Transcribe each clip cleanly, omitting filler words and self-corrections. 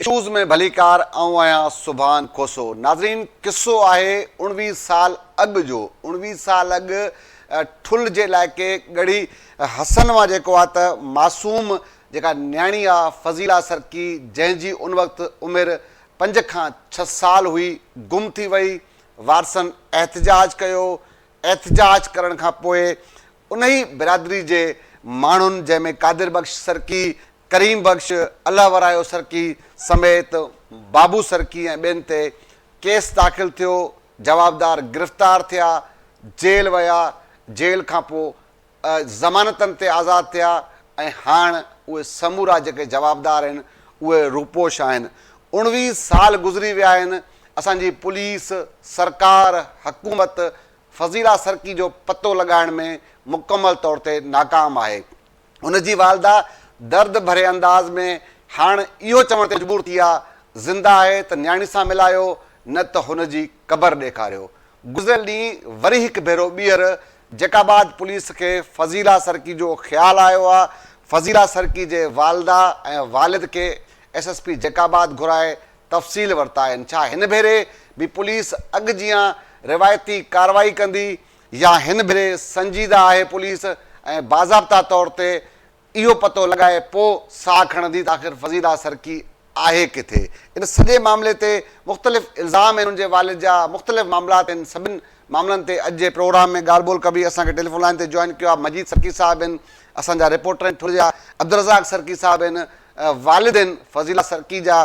Issues ۾ ڀليڪار آئون آهيان سبحان کوسو ناظرين قصو آهي 19 سال اڳ جو 19 سال اڳ ٺل جي علائقي ڳڙهي حسن مان جيڪو آ ته معصوم جيڪا نياڻي آ فضيلا سرڪي جنهن جي ان وقت عمر پنج کان ڇهه سال هئي گم ٿي وئي وارثن احتجاج ڪيو احتجاج ڪرڻ کان پوء انهي برادري جي ماڻهن جنهن ۾ قادر بخش سرڪي، ڪريم بخش، الله ورايو سرڪي سميت بابو سرڪي ۽ ٻين تي ڪيس داخل ٿيو، جوابدار گرفتار ٿيا، جيل ويا، جيل کانپوء ضمانتن تي آزاد ٿيا ۽ هاڻ اهي سمورا جيڪي جوابدار آهن اهي روپوش آهن. 19 سال گذري ويا آهن، اسان جي پوليس، سرڪار، حڪومت فضيلا سرڪي جو پتو لڳائڻ ۾ مڪمل طور تي ناڪام آهي. هن جي والده درد ڀري انداز ۾ هاڻ اهو چوڻ تي مجبور ٿي آ، زنده آهي ته نياڻي سان ملايو نه ته هن جي قبر ڏيکاريو. گذريل ڏينهن وري هڪ ڀيرو ٻيهر جيڪب آباد پوليس کي فضيلا سرڪي جو خيال آيو آ، فضيلا سرڪي جي والده ۽ والد کي ايس ايس پي جيڪب آباد گهرائي تفصيل ورتا آهن، ڇا هن ڀيري به پوليس اڳ جيان روايتي ڪارروائي ڪندي يا هن ڀيري سنجيده آهي پوليس ۽ باضابطا طور تي اهو پتو لڳائي پوء ساهه کڻندي ته آخر فضيلا سرڪي آهي ڪٿي؟ ان سڄي معاملي تي مختلف الزام آهن ان جي والد جا مختلف معاملات آهن سڀن معاملن تي اڄ جي پروگرام ۾ ڳالهه ٻولهه ڪبي اسان کي ٽيليفون لائين تي جوائن ڪيو آهي مجيد سرڪي صاحب آهن اسان جا رپورٽر آهن ٺل جا عبدالرزاق سرڪي صاحب آهن والد آهن فضيلا سرڪي جا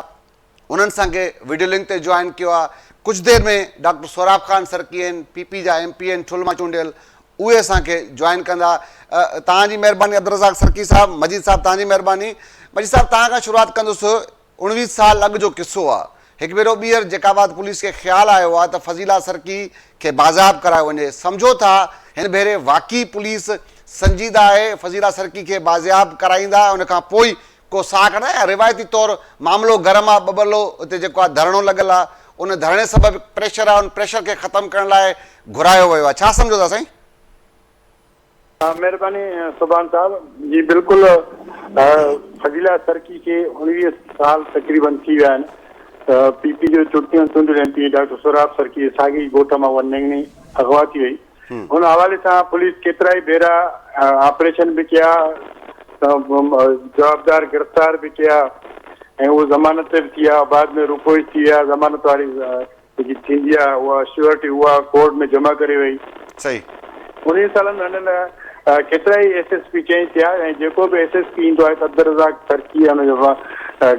انهن سان کي وڊيو لنڪ تي جوائن ڪيو آهي ڪجهه دير ۾ ڊاڪٽر سهراب خان سرڪي آهن پي پي جا ايم پي آهن ٺل مان چونڊيل اهي اسان کي جوائن ڪندا توهان جي مهرباني عبدالرزاق سرڪي صاحب مجيد صاحب توهان جي مهرباني مجيد صاحب توهان کان شروعات ڪندس 19 سال اڳ جو قصو آ. هڪ ڀيرو ٻيهر جيڪب آباد پوليس کي خيال آيو آ ته فضيلا سرڪي کي بازياب ڪرايو وڃي. سمجهو ٿا هن ڀيري واقعي پوليس سنجيده آهي فضيلا سرڪي کي بازياب ڪرائيندا ان کان پوء ئي ڪو ساهه کڻندا يا روايتي طور معاملو گرم آ ٻٻرلو اتي جيڪو آ ڌرڻو لڳل آ ان ڌرڻي سبب پريشر آ ان پريشر کي ختم ڪرڻ لاء گهرايو ويو آ ڇا سمجهو ٿا سائين؟ مهرباني سبحان صاحب جي بلڪل فضيلا سرڪي کي 19 سال تقريبن ٿي ويا آهن ته پي پي جو چونڊيل چونڊيل M P A doctor Sohrab Sarki جي ساڳي ئي ڳوٺ مان اها نينگڻي اغوا ٿي وئي ان حوالي سان پوليس ڪيترائي ڀيرا آپريشن به ڪيا جوابدار گرفتار به ڪيا ۽ اهي ضمانت تي به ٿي ويا بعد ۾ روپوش ٿي ويا ضمانت واري جيڪي ٿيندي آهي اها شيورٽي اها ڪورٽ ۾ جمع ڪري وئي. صحيح. انهن سالن ۾ هنن ڪيترائي ايس ايس پي چينج ٿيا ۽ جيڪو به ايس ايس پي ايندو آهي ته عبدالرزاق سرڪي ۽ ان جي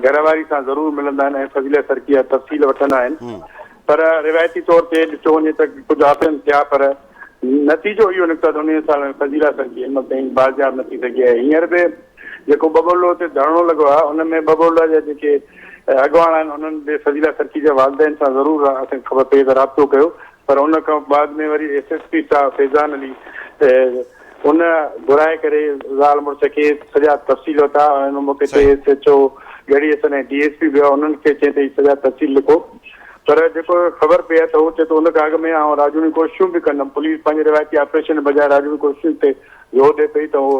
گهر واري سان ضرور ملندا آهن ۽ فضيله سرڪي جا تفصيل وٺندا آهن پر روايتي طور تي ڏٺو وڃي ته ڪجهه آپريشن ٿيا پر نتيجو اهو نڪتو ته انهن سالن ۾ فضيله سرڪي هن مهل تائين بازياب نه ٿي سگهي آهي هينئر به جيڪو ٻٻرلوء تي ڌرڻو لڳو آهي ان ۾ ٻٻرلوء جا جيڪي اڳواڻ آهن انهن به فضيلا سرڪي جي والدين سان ضرور اسان کي خبر پئي ته رابطو ڪيو پر ان کان بعد ۾ وري ايس ايس پي صاحب فيضان علي ان گهرائي ڪري زال مڙس کي سڄا تفصيل ورتا ۽ ان موقعي تي S H O Garhi Hassan ۽ D S P به هئا انهن کي چيائين ته هي سڄا تفصيل لکو پر جيڪو خبر پئي آهي ته هو چئي ٿو ان کان اڳ ۾ آئون راڄوڻي ڪوششون به ڪندم پوليس پنهنجي روايتي آپريشن بجاء راڄوڻي ڪوششن تي زور ڏئي پئي ته هو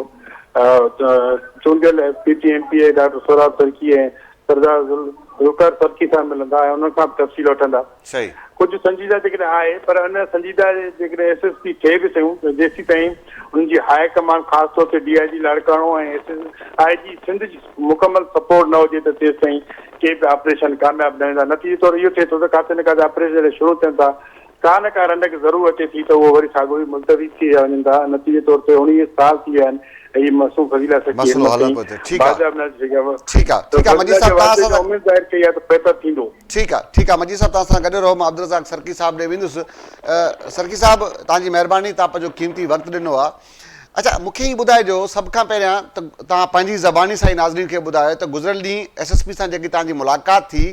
چونڊيل P T M P A doctor Sohrab Sarki ۽ Sardar Zulfiqar Sarki سان ملندا ۽ انهن کان به تفصيل وٺندا. صحيح. ڪجهه سنجيده جيڪڏهن آهي پر ان سنجيده جيڪڏهن ايس ايس پي ٿئي به سهيون ته جيسيتائين انهن جي هاء ڪمان خاص طور تي ڊي I جي لاڙڪاڻو ۽ ايس ايس I جي سنڌ جي مڪمل سپورٽ نه هجي ته تيستائين ڪي به آپريشن ڪامياب نه ويندا نتيجي طور اهو ٿئي ٿو ته ڪاٿي نه ڪاٿي آپريشن جڏهن شروع ٿين ٿا ڪا نه ڪا رنڊڪ ضرور اچي ٿي ته اهو وري ساڳيو ئي ملتوي ٿي وڃن ٿا. نتيجي طور تي 19 سال ٿي ويا آهن ۽ هي معصوم فضيلا سکي هن مسئلو مهل حل نه تائين پيو ٿئي. ٺيڪ آ. بازياب نه ٿي سگهيا. ٺيڪ آ ته ٺيڪ آ مجيد فضيلا جي صاحب توهان والدين اسان سان اميد ظاهر ڪئي آهي ته بهتر ٿيندو. ٺيڪ آ ٺيڪ آ مجيد صاحب توهان سان گڏ رهو مان عبدالرزاق سرڪي صاحب ڏي ويندس سرڪي صاحب توهان جي مهرباني توهان پنهنجو قيمتي وقت ڏنو آ اڇا مون کي هي ٻڌائجو سڀ کان پهريان ته توهان پنهنجي زباني سان ئي ناظرين کي ٻڌايو ته گذريل ڏينهن ايس ايس پي سان جيڪي توهان جي ملاقات ٿي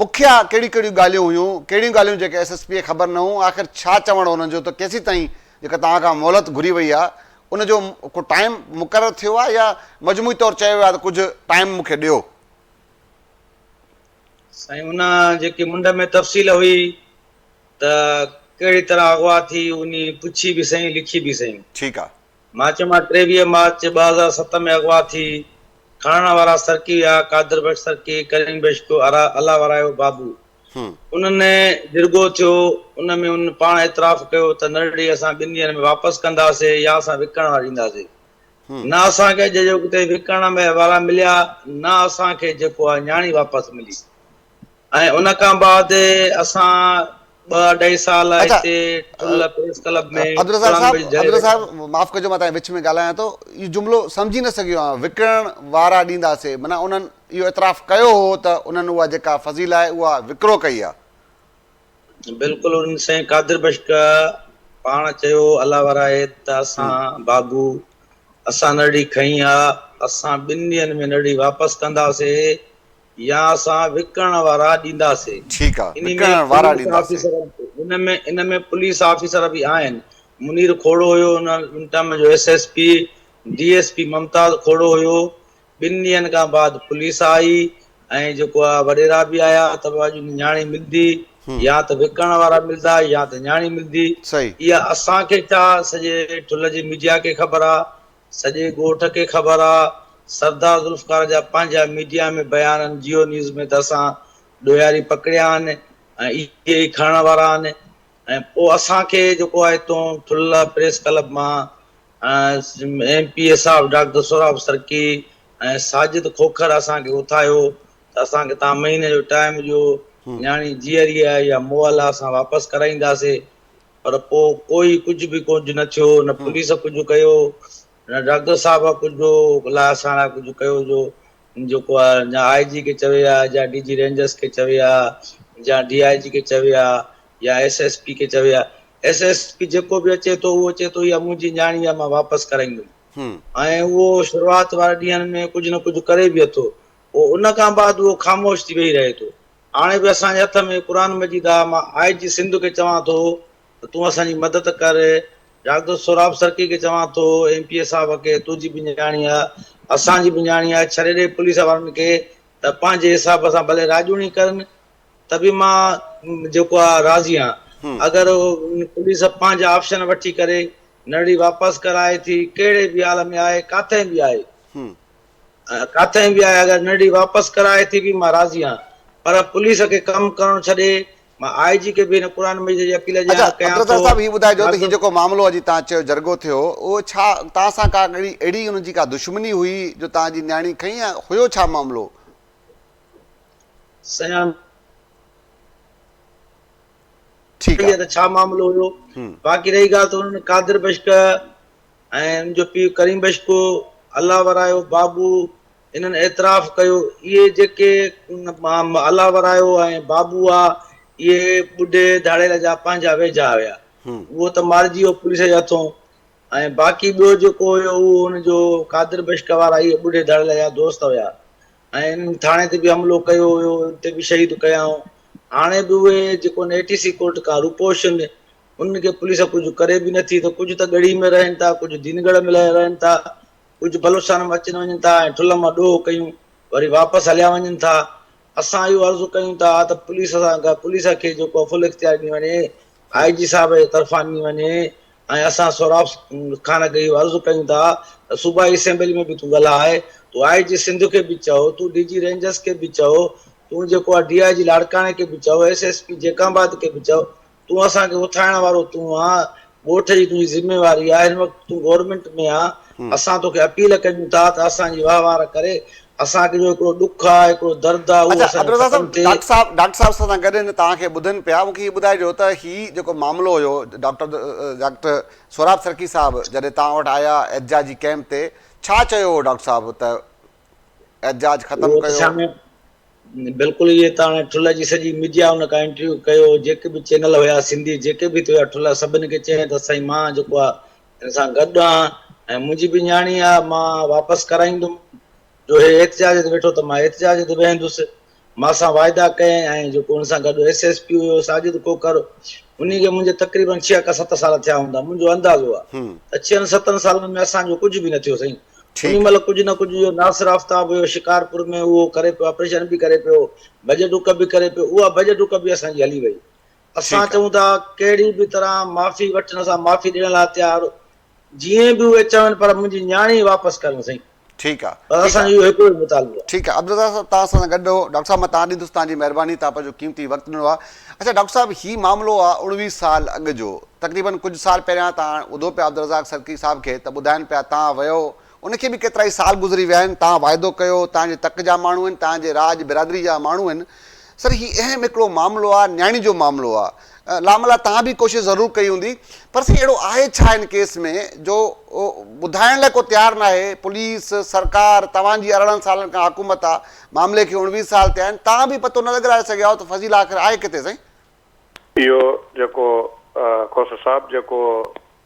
مکيه ڪهڙيون ڪهڙيون ڳالهيون هيون، ڪهڙيون ڳالهيون جيڪي ايس ايس پي کي خبر نه هيون، آخر ڇا چوڻ هو انهن جو ته ڪيسين تائين جيڪا توهان کان مهلت گهري وئي آهي ان جو ڪو ٽائيم مقرر ٿيو آهي يا مجموعي طور چيو ويو آهي ته ڪجهه ٽائيم مون کي ڏيو. سائين ان جيڪي منڍ ۾ تفصيل هئي ته ڪهڙي طرح اغوا ٿي انهي پڇي به سهين لکي به سهين. ٺيڪ آ. مان چيو مان 23 مارچ 2007 ۾ اغوا ٿي. کڻڻ وارا سرڪي هيا، قادر بخش سرڪي، ڪريم بخش الله ورايو بابو. انهن جرڳو ٿيو، ان ۾ انهن پاڻ اعتراف ڪيو ته نرڙي اسان ٻن ڏينهن ۾ واپس ڪنداسي يا اسان وڪڻڻ وارا ڏينداسي. نه اسان کي اڄ جو ڪٿي وڪڻڻ وارا مليا، نه اسان کي جيڪو آهي نياڻي واپس ملي. ۽ ان کان بعد اسان ٻه اڍائي سال اڇا هتي ٺل پريس ڪلب ۾ عبدالرزاق قرآن صاحب مجيد جهلي عبدالرزاق ويٺا. صاحب معاف ڪجو مان تنهنجي وچ ۾ ڳالهايان ٿو اهو جملو سمجهي نه سگهيو آهيان وڪڻڻ وارا ڏينداسي معنيٰ انهن اهو اعتراف ڪيو هو ته انهن اها جيڪا فضيل آهي اها وڪرو ڪئي آهي. بلڪل انهن سائين قادر بخش پاڻ چيو الله وارا آهي ته اسان بابو اسان نرڙي کنئي آ اسان ٻن ڏينهن ۾ نرڙي واپس ڪنداسي يا اسان وڪڻڻ وارا ڏينداسي. ٺيڪ آ انهي ۾ وڪڻڻ وارا پوليس ڏينداسي. آفيسر ان ۾ ان ۾ پوليس آفيسر به آهن منير کوڙو هيو ان ان ٽائيم جو S S P D S P Mumtaz Khuhro هيو ٻن ڏينهن کان بعد پوليس آئي ۽ جيڪو آ وڏيرا به آيا ته اڄ نياڻي ملدي يا ته وڪڻڻ وارا ملدا يا ته نياڻي ملدي صحيح. اها اسان کي ڇا سڄي ٺل جي ميڊيا کي خبر آ سڄي ڳوٺ کي خبر آ سردار ذوالفقار جا پنهنجا ميڊيا ۾ بيان آهن جيو نيوز ۾ ته اسان ڏوهياري پڪڙيا آهن ۽ اهي ئي کڻڻ وارا آهن ۽ پوء اسان کي جيڪو آهي هتون ٺل پريس ڪلب مان ايم پي اي صاحب ڊاڪٽر سهراب سرڪي ۽ ساجد کوکر اسان کي اٿايو ته اسان کي توهان مهيني جو ٽائيم ڏيو نياڻي جيئري آهي يا مئل آهي اسان واپس ڪرائينداسي پر پوء ڪوئي ڪجهه به ڪجهه نه ٿيو نه پوليس ڪجهه ڪيو نه ڊاڪٽر صاحب ڪجهه لاء اسان لاء ڪجهه ڪيو جو جيڪو آهي يا آء جي کي چوي ها يا ڊي جي رينجرس کي چوي ها يا ڊي I جي کي چوي ها يا ايس ايس پي کي چوي ها ايس ايس پي جيڪو به اچي ٿو اهو چئي ٿو اها منهنجي نياڻي آهي مان واپس ڪرائيندم ۽ اهو شروعات واري ڏينهن ۾ ڪجهه نه ڪجهه ڪري به اٿو پوء ان کان بعد اهو خاموش ٿي ويهي رهي ٿو هاڻي به اسان جي هٿ ۾ قرآن مجيد آ، مان آء جي سنڌ کي چوان ٿو ته تون اسان جي مدد ڪر، ڊاڪٽر سهراب سرڪي کي چوان ٿو، ايم پي اي صاحب کي، تنهنجي به نياڻي آ، اسان جي به نياڻي آ، ڇڏي ڏي پوليس وارن کي ته پنهنجي حساب سان ڀلي راڄوڻي ڪرن ته به مان جيڪو آ راضي آن، اگر پوليس پنهنجا آپشن وٺي ڪري نرڙي واپس ڪرائي ٿي، ڪهڙي به حال ۾ آهي، ڪاٿئين به آهي. ڪاٿئين به آهي اگر ننڍڙي واپس ڪرائي ٿي به مان راضي آهيان پر پوليس کي ڪم ڪرڻ ڇڏي مان آء جي کي به هن قرآن مجيد جي اپيل اڇا ڏيان ڪيان عبدالرزاق ٿو صاحب هي ٻڌائجو ته هي ڊاڪٽر جيڪو معاملو اڄ توهان چيو جرڳو ٿيو اهو ڇا توهان سان ڪا اهڙي اهڙي انهن جي ڪا دشمني هئي جو توهان جي نياڻي کنئي يا هيو ڇا معاملو؟ سڃاڻ ٺيڪ آ. ته ڇا معاملو هيو باقي رهي ڳالهه ته انهن قادر بشڪ ۽ ان جو پيء ڪريم بشڪو، الله ورايو، بابو، انهن اعتراف ڪيو، اهي جيڪي الله ورايو ۽ بابو ها، اهي ٻڍي ڌاڙيل جا پنهنجا ويجها هيا. اهو ته مارجي ويو پوليس جي هٿون ۽ باقي ٻيو جيڪو هيو اهو ان جو قادر بشڪ وارا اهي ٻڍي ڌاڙيل جا دوست هيا ۽ انهن ٿاڻي تي به حملو ڪيو هيو، ان تي به شهيد ڪيائون. هاڻي به اهي جيڪو اي ٽي سي ڪورٽ کان روپوش آهن، انهن کي پوليس ڪجهه ڪري به نٿي ته ڪجهه ته ڳڙهي ۾ رهن ٿا، ڪجهه دينڳڙهه ۾ رهن ٿا، ڪجهه بلوچستان ۾ اچن وڃن ٿا ۽ ٺلهه مان ڏوهه ڪيون وري واپس هليا وڃن ٿا. اسان اهو عرض ڪيون ٿا ته پوليس سان پوليس کي جيڪو فل اختيار ڏني وڃي، آء جي صاحب جي طرفان ڏني وڃي ۽ اسان سهراب خان کي اهو عرض ڪيون ٿا ته صوبائي اسيمبلي ۾ به تون ڳالهاء، تون آء جي سنڌ کي به چئو، تون ڊي جي رينجرس کي به چئو، تون جيڪو آء ڊي I جي لاڙڪاڻي کي به چئو، ايس ايس پي جيڪب آباد کي به چئو، تون اسان کي اٿائڻ وارو تون آن، ڳوٺ جي تنهنجي ذميواري آهي، هن وقت تون گورنمينٽ ۾ آن، اسان توکي اپيل ڪريون ٿا ته اسان جي واهه وار ڪري، اسان کي جو هڪڙو ڏک آ، هڪڙو درد آ، اهو اڇا اسان جو عبدالرزاق ختم صاحب ٿئي. ڊاڪٽر صاحب ڊاڪٽر صاحب اسان سان گڏ آهن توهان کي ٻڌن پيا مون کي هي ٻڌائجو ته هي جيڪو معاملو هيو ڊاڪٽر ڊاڪٽر سهراب سرڪي صاحب جڏهن توهان وٽ آيا احتجاجي ڪئمپ تي ڇا چيو هو ڊاڪٽر صاحب ته احتجاج ختم اهو ته ڪيو. سامي بلڪل اهي ته هاڻي ٺلهه جي سڄي ميڊيا ان کان انٽرويو ڪيو جيڪي به چينل هيا سنڌي جيڪي به هيا ٺلهه سڀني کي چيائين ته سائين مان جيڪو آ هن سان گڏ آهان ۽ منهنجي به نياڻي آ مان واپس ڪرائيندم جو هي احتجاج تي ويٺو ته مان احتجاج تي ويهندس مان سان واعدا ڪيائين ۽ جيڪو ان سان گڏ ايس ايس پي هيو ساجد کوکر انهي کي منهنجي تقريبن ڇهه کان ست سال ٿيا هوندا منهنجو اندازو آ ته ڇهن ستن سالن ۾ اسان جو ڪجهه به نه ٿيو سائين انهي مهل ڪجهه نه ڪجهه اهو ناصر آفتاب هيو شڪارپور ۾ اهو ڪري پيو آپريشن به ڪري پيو ڀڄ ڊڪ به ڪري پيو اها ڀڄ ڊڪ به اسان جي هلي وئي اسان چئون ٿا ڪهڙي به طرح معافي وٺن اسان معافي ڏيڻ لاء تيار جيئن به اهي چون پر منهنجي نياڻي واپس ڪرن سائين. ٺيڪ آ. بس اسان جو اهو هڪڙو ئي مطالبو آ. ٺيڪ آ عبدالرزاق صاحب توهان اسان سان گڏ هو. ڊاڪٽر صاحب مان توهان ڏيندس توهان جي مهرباني توهان پنهنجو قيمتي وقت ڏنو آ. اڇا ڊاڪٽر صاحب هي معاملو آ 19 سال اڳ جو تقريبن ڪجهه سال پهريان توهان ٻڌو پيا عبدالرزاق سرڪي صاحب کي ته ٻڌائن پيا توهان ويو ان کي به ڪيترائي سال گذري ويا آهن توهان واعدو ڪيو توهان جي تڪ جا ماڻهو آهن توهان جي راڄ برادري جا ماڻهو آهن سر هي اهم هڪڙو معاملو آ نياڻي جو معاملو آ لاملا توهان به ڪوشش ضرور ڪئي هوندي پر سائين اهڙو آهي ڇا هن ڪيس ۾ جو ٻڌائڻ لاء ڪو تيار ناهي پوليس سرڪار توهان جي 18 سالن کان حڪومت آ معاملي کي 19 سال ٿيا آهن توهان به پتو نه لڳرائي سگهيا آهيو ته فضيل آخر آهي ڪٿي سائين. اهو جيڪو کوسو صاحب جيڪو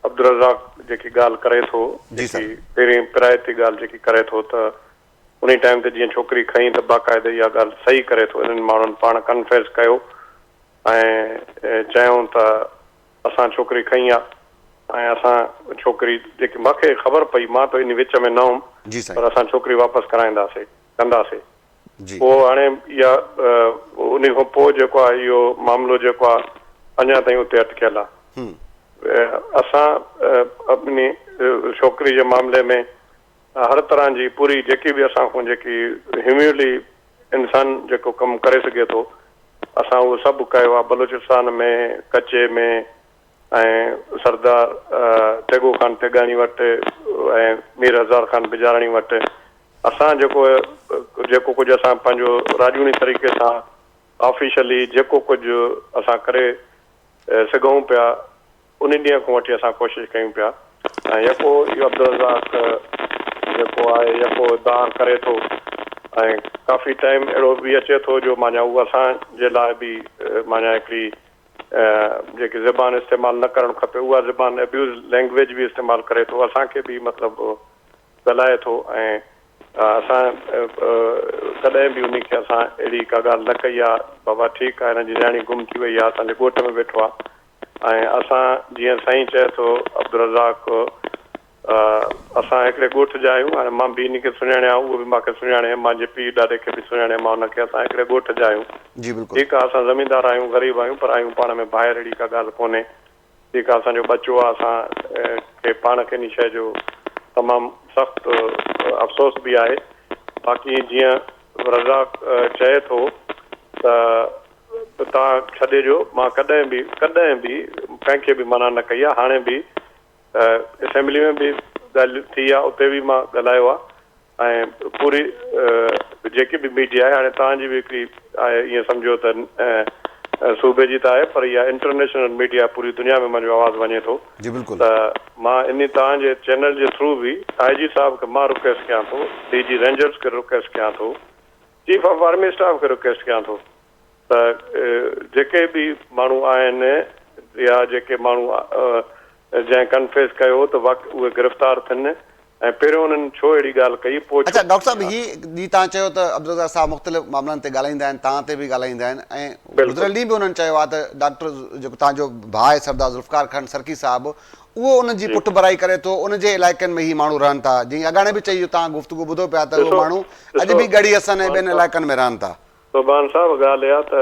عبدالرزاق جيڪي ڳالهه ڪري ٿو جيڪي پهرين پرائتي ڳالهه جيڪي ڪري ٿو ته انهي ٽائيم تي جيئن ڇوڪري کنئي ته باقاعدي اها ڳالهه صحيح ڪري ٿو انهن ماڻهن پاڻ ڪنفيس ڪيو ۽ چيائون ته اسان ڇوڪري کنئي آ ۽ اسان ڇوڪري جيڪي مان کي خبر پئي مان ته انهي وچ ۾ نه هئم پر اسان ڇوڪري واپس ڪرائينداسي ڪنداسي پوء هاڻي اها انهي کان پوء جيڪو آ اهو معاملو جيڪو آ اڃا تائين اتي اٽڪيل آ اسان انهي ڇوڪري جي معاملي ۾ هر طرح جي پوري جيڪي به اسان کان جيڪي هيومنلي انسان جيڪو ڪم ڪري سگهي ٿو اسان اهو سڀ ڪيو آهي بلوچستان ۾ ڪچي ۾ ۽ سردار تيغو خان تيغاڻي وٽ ۽ مير هزار خان بجاراڻي وٽ اسان جيڪو جيڪو ڪجهه اسان پنهنجو راڄوڻي طريقي سان آفيشلي جيڪو ڪجهه اسان ڪري سگهون پيا انهي ڏينهن کان وٺي اسان ڪوشش ڪيون پيا ۽ يڪو اهو عبدالرزاق جيڪو آهي يڪو دانهن ڪري ٿو ۽ ڪافي ٽائيم اهڙو به اچي ٿو جو معنيٰ هو اسان جي لاء به معنيٰ هڪڙي جيڪي زبان استعمال نه ڪرڻ کپي اها زبان ابيوز لينگويج به استعمال ڪري ٿو اسان کي به مطلب ڳالهائي ٿو ۽ اسان ڪڏهن به انهي کي اسان اهڙي ڪا ڳالهه نه ڪئي آهي بابا ٺيڪ آهي هن جي نياڻي گم ٿي وئي آهي اسان جي ڳوٺ ۾ ويٺو آهي ۽ اسان جيئن سائين چئي ٿو عبدالرزاق اسان هڪڙي ڳوٺ جا آهيون هاڻي مان به انهي کي سڃاڻيان اهو به مان کي سڃاڻي مان جي پيء ڏاڏي کي به سڃاڻي مان ان کي اسان هڪڙي ڳوٺ جا آهيون جي بلڪل. ٺيڪ آهي اسان زميندار آهيون غريب آهيون پر آهيون پاڻ ۾ ڀائر اهڙي ڪا ڳالهه ڪونهي ٺيڪ آهي اسان جو ٻچو آهي اسان کي پاڻ کي انهي شيء جو تمام سخت افسوس به آهي باقي جيئن رزاق چئي ٿو ته توهان ڇڏي ڏيو، مان ڪڏهن به ڪڏهن به ڪنهن کي به منع نه ڪئي آهي، هاڻي به اسيمبلي ۾ به ڳالهه ٿي آهي اتي به مان ڳالهايو آهي ۽ پوري جيڪي به ميڊيا آهي هاڻي توهان جي به هڪڙي آهي ائين سمجهو ته صوبي جي ته آهي پر اها انٽرنيشنل ميڊيا پوري دنيا ۾ منهنجو آواز وڃي ٿو جي بلڪل ته مان انهي توهان جي چينل جي ٿرو به آء جي صاحب کي مان رڪويسٽ ڪيان ٿو ڊي جي رينجرز کي رڪويسٽ ڪيان ٿو چيف آف آرمي اسٽاف کي رڪويسٽ ڪيان ٿو ته جيڪي به ماڻهو آهن يا جيڪي ماڻهو جنهن ڪنفيس ڪيو ته وقت اهي گرفتار ٿين ۽ پهريون انهن ڇو اهڙي ڳالهه ڪئي پوء ڇو اڇا ڊاڪٽر صاحب هي جي توهان چيو ته عبدالرزاق صاحب مختلف معاملن تي ڳالهائيندا آهن توهان تي به ڳالهائيندا آهن ۽ گذريل ڏينهن به انهن چيو آهي ته ڊاڪٽر جيڪو توهان جو ڀاء آهي سردار ذوالفقار خان سرڪي صاحب اهو انهن جي پٺڀرائي ڪري ٿو ان جي علائقن ۾ هي ماڻهو رهن ٿا جيئن اڳاڻي به چئي توهان گفتگو ٻڌو پيا ته اهي ماڻهو اڄ به ڳڙهي حسن ۽ ٻين علائقن ۾ رهن ٿا. سبحان صاحب ڳالهه اها ته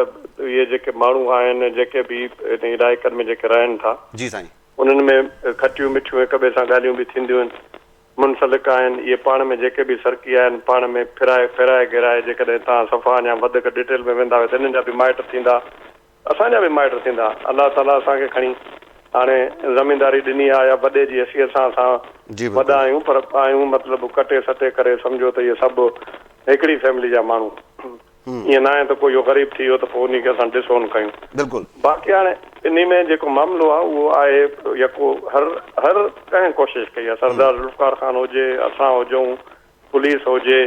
اهي جيڪي ماڻهو آهن جيڪي به انهن علائقن ۾ جيڪي رهن ٿا جي سائين. انهن ۾ کٽيون مٺيون هڪ ٻئي سان ڳالهيون به ٿينديون آهن منسلڪ آهن اهي پاڻ ۾ جيڪي به سرڪي آهن پاڻ ۾ ڦرائي ڦيرائي گهيرائي جيڪڏهن توهان صفا اڃا وڌيڪ ڊيٽيل ۾ ويندا ته انهن جا به مائٽ ٿيندا اسان جا به مائٽ ٿيندا. الله تعاليٰ اسان کي کڻي هاڻي زمينداري ڏني آهي يا وڏي جي حيثيت سان اسان وڏا آهيون پر آهيون مطلب ڪٽي سٽي ڪري سمجهو ته اهي سڀ هڪڙي فيملي جا ماڻهو ائين ناهي ته ڪو اهو غريب ٿي ويو ته پوء انهي کي اسان ڊس اون ڪيون. بلڪل. باقي هاڻي انهي ۾ جيڪو معاملو آهي اهو آهي يڪو هر هر ڪنهن ڪوشش ڪئي آهي سردار ذوالفقار خان هجي اسان هجون پوليس هجي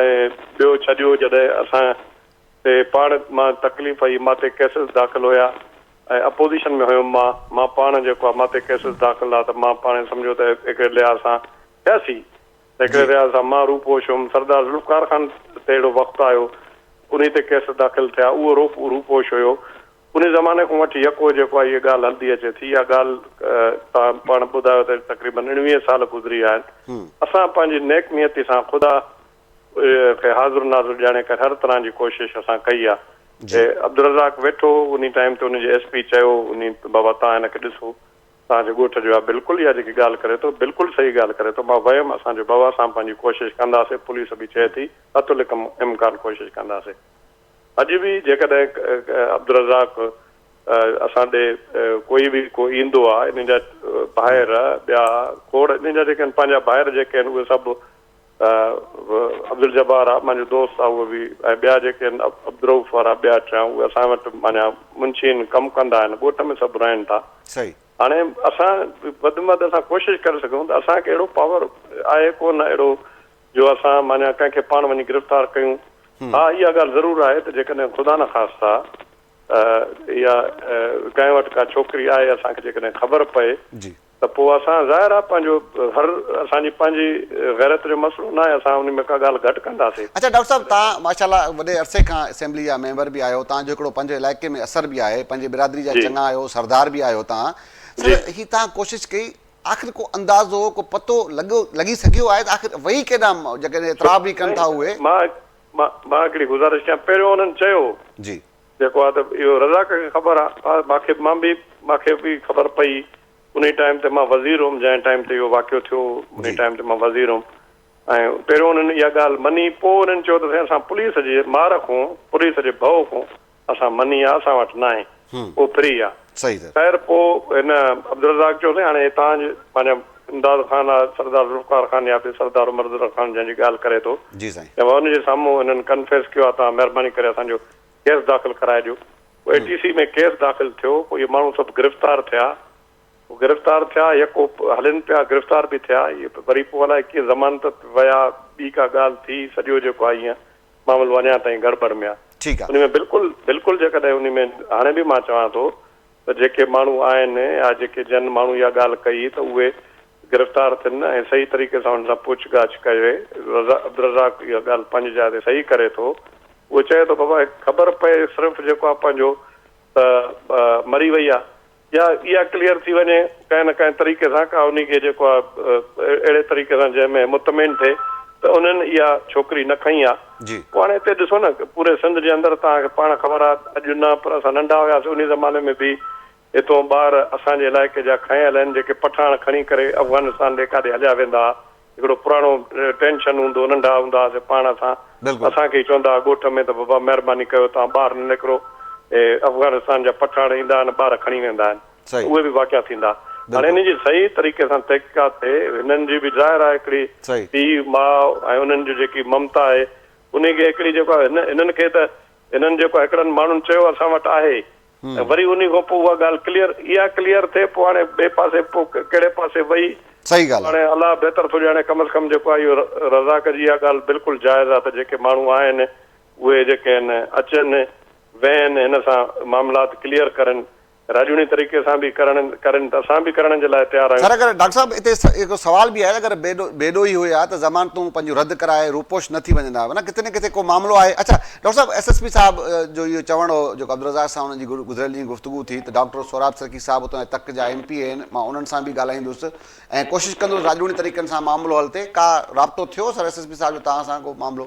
۽ ٻيو ڇڏيو جڏهن اسان تي پاڻ مان تڪليف هئي مان تي ڪيسز داخل هيا ۽ اپوزيشن ۾ هيم مان مان پاڻ جيڪو آ مان تي ڪيسز داخل آ ته مان پاڻ سمجهو ته هڪڙي لحاظ سان سياسي ته هڪڙي لحاظ سان مان روپوش هيم سردار ذوالفقار خان تي اهڙو وقت آيو انهي تي ڪيس داخل ٿيا اهو روپ روپوش هيو انهي زماني کان وٺي يڪو جيڪو آ هيء ڳالهه هلندي اچي ٿي اها ڳالهه توهان پاڻ ٻڌايو ته تقريبن 19 سال گذري ويا آهن اسان پنهنجي نيڪ نيتي سان خدا کي حاضر ناظر ڄاڻي ڪري هر طرح جي ڪوشش اسان ڪئي آ عبدالرزاق ويٺو هو انهي ٽائيم تي ان جي ايس پي چيو انهي بابا توهان هن کي ڏسو توهان جي ڳوٺ جو آ بلڪل اها جيڪي ڳالهه ڪري ٿو بلڪل صحيح ڳالهه ڪري ٿو مان ويم اسان جو بابا اسان پنهنجي ڪوشش ڪنداسي پوليس به چئي ٿي حت الامڪان ڪوشش ڪنداسي اڄ به جيڪڏهن عبدالرزاق اسان ڏي ڪوئي به ڪو ايندو آ انهن جا ڀائر ٻيا کوڙ انهن جا جيڪي آهن پنهنجا ڀائر جيڪي آهن اهي سڀ عبدالجبار آ مانجو دوست آ اهو به ۽ ٻيا جيڪي آهن عبدالرئوف وارا ٻيا ٽيان اهي اسان وٽ معنيٰ منشي آهن ڪم ڪندا آهن ڳوٺ ۾ سڀ رهن ٿا. صحيح. هاڻي اسان وڌ ۾ وڌ اسان ڪوشش ڪري سگهون ته اسان کي اهڙو پاور آهي ڪو نه اهڙو جو اسان معنيٰ ڪنهن کي پاڻ وڃي گرفتار ڪيون ها اها ڳالهه ضرور آهي ته جيڪڏهن خدا نخواسته اها ڪنهن وٽ ڪا ڇوڪري آهي اسان کي جيڪڏهن خبر پئي جي. ته پوء اسان ظاهر آهي پنهنجو هر اسان جي پنهنجي غيرت جو مسئلو ناهي اسان ان ۾ ڪا ڳالهه گهٽ ڪنداسين. اڇا ڊاڪٽر صاحب توهان ماشاء الله وڏي عرصي کان اسيمبلي جا ميمبر به آهيو توهان جو هڪڙو پنهنجو علائقي ۾ اثر به آهي پنهنجي برادري جا جي. چڱا آهيو سردار به آهيو توهان جي. سر هي توهان ڪوشش ڪئي آخر ڪو اندازو ڪو پتو لڳو لڳي سگهيو آهي ته آخر وئي ڪيڏانهن جيڪڏهن اعتراف به ڪن ٿا اهي. مان مان مان هڪڙي گذارش ڪيان پهريون انهن چيو جي. جيڪو آ ته اهو رزاق کي خبر آ مان کي مان به مان کي به خبر پئي انهي ٽائيم تي مان وزير هوم جنهن ٽائيم تي اهو واقعو ٿيو انهي ٽائيم تي مان وزير هوم ۽ پهريون انهن اها ڳالهه مڃي پوء انهن چيو ته سائين اسان پوليس جي مار کون پوليس جي ڀؤ کون اسان مڃي آ اسان وٽ ناهي اهو فري آ صحيح سر. خير پوء هن عبدالرزاق چيو سائين هاڻي هتان جي پنهنجا امداد خان آ سردار ذوالفقار خان يا ٻيو سردار عمر ذرا خان جنهن جي ڳالهه ڪري ٿو جي سائين. ته ان جي سامهون هنن ڪنفيس ڪيو آ توهان مهرباني ڪري اسان جو ڪيس داخل ڪرائي ڏيو. پوء اي ٽي سي ۾ ڪيس داخل ٿيو، پوء اهي ماڻهو سڀ گرفتار ٿيا. پوء گرفتار ٿيا، يڪو هلين پيا، گرفتار به ٿيا. اهي وري پوء الائي ڪيئن ضمانت تي ويا، ٻي ڪا ڳالهه ٿي، سڄو جيڪو آهي ايئن معاملو اڃا تائين گڙٻڙ ۾ آهي. ٺيڪ آ. ان ۾ بلڪل بلڪل جيڪڏهن انهي ۾ هاڻي به مان چوان ٿو ته جيڪي ماڻهو آهن يا جيڪي جن ماڻهو اها ڳالهه ڪئي ته اهي گرفتار ٿين ۽ صحيح طريقي سان انهن سان پڇ ڳاڇ ڪئي. عبدالرزاق اها ڳالهه پنهنجي جاء تي صحيح ڪري ٿو. اهو چئي ٿو بابا خبر پئي صرف جيڪو آهي پنهنجو ته مري وئي آهي يا اها ڪليئر ٿي وڃي ڪنهن نه ڪنهن طريقي سان ڪا انهي کي جيڪو آهي اهڙي طريقي سان جنهن ۾ مطمئن ٿئي ته انهن اها ڇوڪري نه کنئي آهي. جي. پوء هاڻي هتي ڏسو نه پوري سنڌ جي اندر توهان کي پاڻ خبر آهي اڄ نه پر اسان ننڍا هياسين انهي زماني ۾ به هتون ٻار اسان جي علائقي جا کنيل آهن جيڪي پٺاڻ کڻي ڪري افغانستان ڏي ڪاڏي هليا ويندا ها هڪڙو پراڻو ٽينشن هوندو هو ننڍا هوندا هئاسين پاڻ اسان بلڪل. اسان کي ئي چوندا ها ڳوٺ ۾ ته بابا مهرباني ڪيو توهان ٻاهر نه نڪرو اهي افغانستان جا پٺاڻ ايندا آهن ٻار کڻي ويندا آهن صحيح. اهي به واقعا ٿيندا هاڻي بلڪل. انهن جي صحيح طريقي سان تحقيقات ٿئي هنن جي به ظاهر آهي هڪڙي صحيح. پيء ماء ۽ انهن جي جيڪي ممتا آهي انهي کي هڪڙي جيڪو آهي هن هنن کي ته هنن جيڪو هڪڙن ماڻهن چيو اسان وٽ آهي ۽ وري انهي کان پوء اها ڳالهه ڪليئر اها ڪليئر ٿئي پوء هاڻي ٻئي پاسي پوء ڪهڙي پاسي وئي صحيح ڳالهه هاڻي الله بهتر ٿو ڄاڻي ڪم از ڪم جيڪو آهي اهو رزاق جي اها ڳالهه بلڪل جائز آهي ته جيڪي ماڻهو آهن اهي جيڪي آهن اچن ويهن هن سان معاملات ڪليئر ڪرن راڄوڻي طريقي سان به ڪرڻ ڪرن ته اسان به ڪرڻ جي لاء تيار آهيون. سر اگر ڊاڪٽر صاحب اتي هڪ سوال به آهي اگر بي ڏوهي هئي ها ته ضمانتون پنهنجون رد ڪرائي روپوش نه ٿي وڃن ها معنيٰ ڪٿي نه ڪٿي ڪو معاملو آهي اڇا ڊاڪٽر صاحب ايس ايس پي صاحب جو اهو چوڻ هو جيڪو عبدالرزاق سان انهن جي گذريل ڏينهن گفتگو ٿي ته ڊاڪٽر سهراب سرڪي صاحب اتان جي تڪ جا ايم پي اي آهن مان انهن سان به ڳالهائيندس ۽ ڪوشش ڪندس راڄوڻي طريقن سان معاملو حل ٿئي ڪا رابطو ٿيو سر ايس ايس پي صاحب جو توهان سان ڪو معاملو.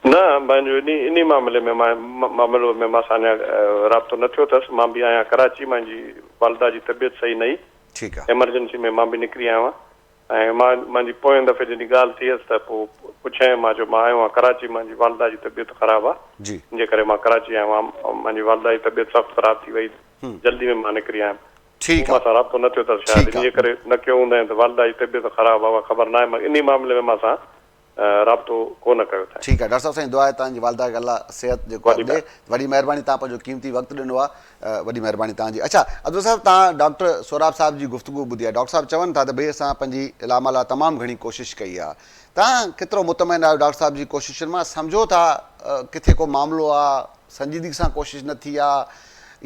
نه پنهنجو انهي انهي معاملي ۾ مان معاملو ۾ مان سان اڃا رابطو نه ٿيو اٿس مان به آهيان ڪراچي مانجي والده جي طبيعت صحيح نه هئي ٺيڪ آ. ايمرجنسي ۾ مان به نڪري آيو آهيان ۽ مان مانجي پوئين دفعي جڏهن ڳالهه ٿي هيس ته پوء پڇيائين مان چيو مان آيو آهيان ڪراچي مانجي والده جي طبيعت خراب آ جي. ان جي ڪري مان ڪراچي آيو آهيان مانجي والده جي طبيعت سخت خراب ٿي وئي جلدي ۾ مان نڪري آيم ٺيڪ پوء آ. مان سان رابطو نه ٿيو اٿس شايد ٺيڪ ان آ. جي ڪري نه ڪيو هوندائين ته والده جي طبيعت خراب آ اها خبر ناهي مگر انهي معاملي ۾ مان سان رابطو ڪو نه ڪيو اٿائين. ٺيڪ آ ڊاڪٽر صاحب سائين دعا آهي توهان جي والده کي الله صحت جيڪو آهي وڏي ڏي وڏي مهرباني توهان پنهنجو قيمتي وقت ڏنو آ وڏي مهرباني توهان جي اڇا عبدالله صاحب توهان ڊاڪٽر سهراب صاحب جي گفتگو ٻڌي آ ڊاڪٽر صاحب چون ٿا ته ڀئي اسان پنهنجي لامالا تمام گهڻي ڪوشش ڪئي آ توهان ڪيترو مطمئن آهيو ڊاڪٽر صاحب جي ڪوششن مان سمجهو ٿا ڪٿي ڪو معاملو آ سنجيدگي سان ڪوشش نه ٿي آ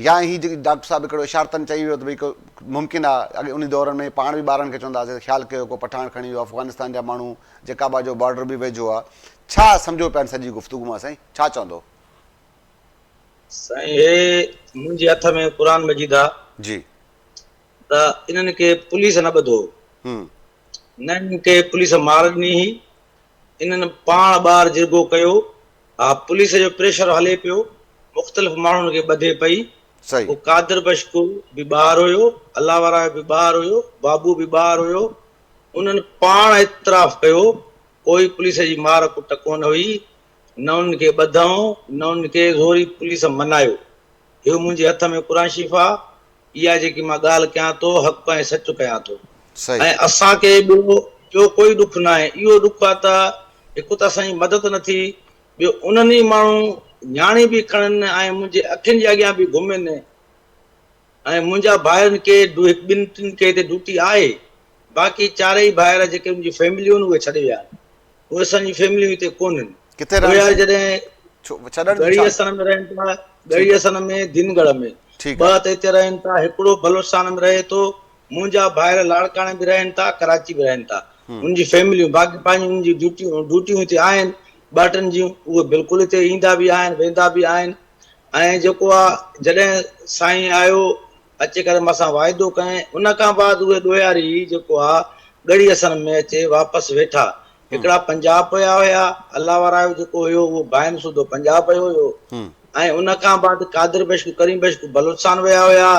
يا هي جيڪي ڊاڪٽر صاحب هڪڙو اشارتن چئي ويو ته ڀئي ڪو ممڪن آ اڳي انهي دورن ۾ پاڻ به ٻارن کي چوندا هئاسين ته خيال ڪيو ڪو پٺاڻ کڻي ويو افغانستان جا ماڻهو جيڪابا جو بارڊر به ويجهو آ ڇا سمجهو پيا ان سڄي گفتگو مان سائين ڇا چوندو. سائين هي منهنجي هٿ ۾ قرآن مجيد آ. جي. ته انهن کي پوليس نه ٻڌو هون. نه انهن کي پوليس مار ڏني هئي انهن پاڻ ٻار جرڳو ڪيو ها پوليس جو پريشر هلي پيو مختلف ماڻهن کي ٻڌي پئي. صحيح. پوء قادر بخش به ٻاهر هيو، الله ورايو به ٻاهر هيو، بابو به ٻاهر هيو، انهن پاڻ اعتراف ڪيو، ڪوئي پوليس جي مار ڪٽ ڪونه هئي، نه انهن کي ٻڌائون، نه انهن کي زوري پوليس منايو. هيو منهنجي هٿ ۾ قرآن شريف آ، اها جيڪي مان ڳالهه ڪيان ٿو حق ۽ سچ ڪيان ٿو صحيح. ۽ اسان کي ٻيو ٻيو ڪوئي ڏک ناهي، اهو ڏک آ ته هڪ ته اسان جي مدد نه ٿي، ٻيو انهن ئي ماڻهو نياڻي به کڻن ۽ منهنجي اکين جي اڳيان به گهمن ۽ منهنجا ڀائرن کي هڪ ٻن ٽن کي هتي ڊيوٽي آهي باقي چارئي ڀائر جيڪي منهنجي فيمليون آهن اهي ڇڏي ويا آهن اهي اسان جي فيمليون هتي ڪونهن ڪٿي رهن اهي سائين؟ جڏهن ڇو ڇڏڻ جو ڳڙهي ڇا؟ حسن ۾ رهن ٿا ڳڙهي ٺيڪ آ حسن ۾ دينڳڙهه ۾ ٺيڪ ٻه آ. ته هتي رهن ٿا هڪڙو بلوچستان ۾ رهي ٿو منهنجا ڀائر لاڙڪاڻي به رهن ٿا ڪراچي به رهن ٿا انهن جي فيمليون باقي پنهنجون انهن جون ڊيوٽيون ڊيوٽيون هتي آهن ٻه ٽن جون اهي بلڪل هتي ايندا به آهن ويندا به آهن ۽ جيڪو آ جڏهن سائين آيو اچي ڪري مان سان واعدو ڪيائين ان کان بعد اهي ڏوهياري جيڪو آ ڳڙهي حسن ۾ اچي واپس ويٺا هڪڙا پنجاب ويا هيا الله ورايو جيڪو هيو اهو ڀائن سوڌو پنجاب ويو هيو ۽ ان کان بعد قادر بخش ڪريم بخش بلوچستان ويا هيا